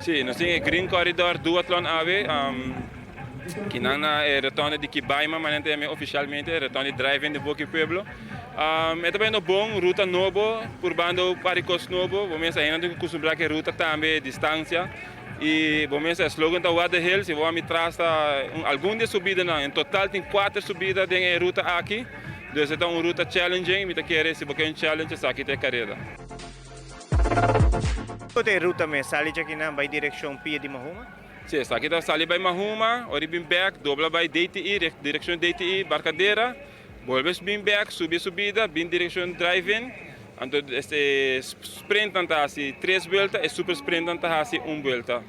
Si, nos tin e Green Corridor Duathlon awe, kinan na e rotonde di Kibaima, manera ta yama ofishalmente, rotonde di Drive-In di Boki Pueblo. E ta bayendo bon, ruta nobo, purbando un par di kos nobo. Bo mester ainda tin ku kustumbrá ku e ruta tambe, distansia. I bo mester, e slogan ta What the Hill, si bo wak mi tras ta algun di e subidanan. En total tin kuater subida den e ruta aki, dus e ta un ruta challenging, mi ta kere si bo ke un challenge esaki ta e kareda. Kiko ta e ruta mes? Sali djakinan bai direkshon pia di Mahuma? Si, esaki ta sali bai Mahuma, ora i bin bek, dobla bai DTI, direkshon DTI, Barcadera, bolbe bin bek, subi e subida, bin direkshon Drive-In, anto e sprintnan ta hasi tres buelta, e super sprintnan ta hasi un buelta.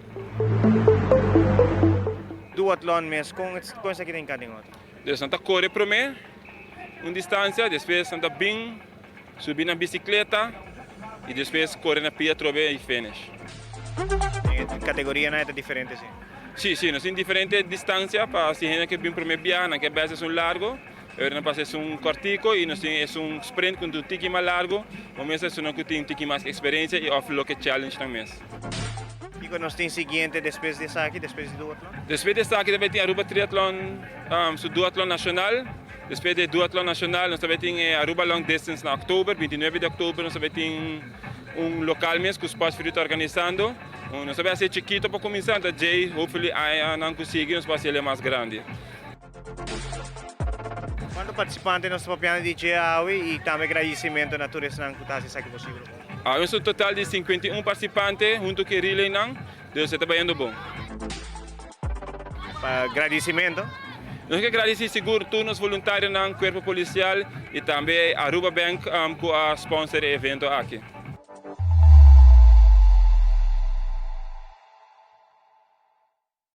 Duatlon mes, kon esaki ta hinká den otro? Dus nan ta kore promé un distansia, despues nan ta bin. Subi na bisikleta y despues kore na pia atrobe y finish. Den e kategorianan e ta diferente si? Si, si, nos tin diferente distansia pa si hende ke bin prome biaha nan ke bes esun largo, e ora nan pasa esun kortiko y nos tin esun sprint ku ta un tiki mas largo, bo mes esunnan ku tin un tiki mas eksperensia y of loke challenge nan mes. Kiko nos tin siguiente despues di esaki, despues di duatlon? Despues di esaki ta bay tin Aruba Triatlon, su duatlon nashonal. Despues di e duatlon nashonal nos ta bay tin e Aruba Long Distance na oktober, 29 di oktober nos ta bay tin un lokal mes ku Sports for Youth ta organisando. Nos ta bay hasi e chikito pa kuminsa, anto djei hopefully añanan ku sigui nos por hasi el mas grandi. Kuantu partisipante nos ta papiando di dje awe i tambe gradisimentu na tur esnan ku ta hasi esaki posibel? Awe nos un total di 51 partisipante huntu ku e relaynan, dus e ta bayendo bon. Pa gradisimentu. Nos ke gradisi sigur tur nos voluntarionan, kuerpo polisial i tambe Aruba Bank ku a sponsor e evento aki.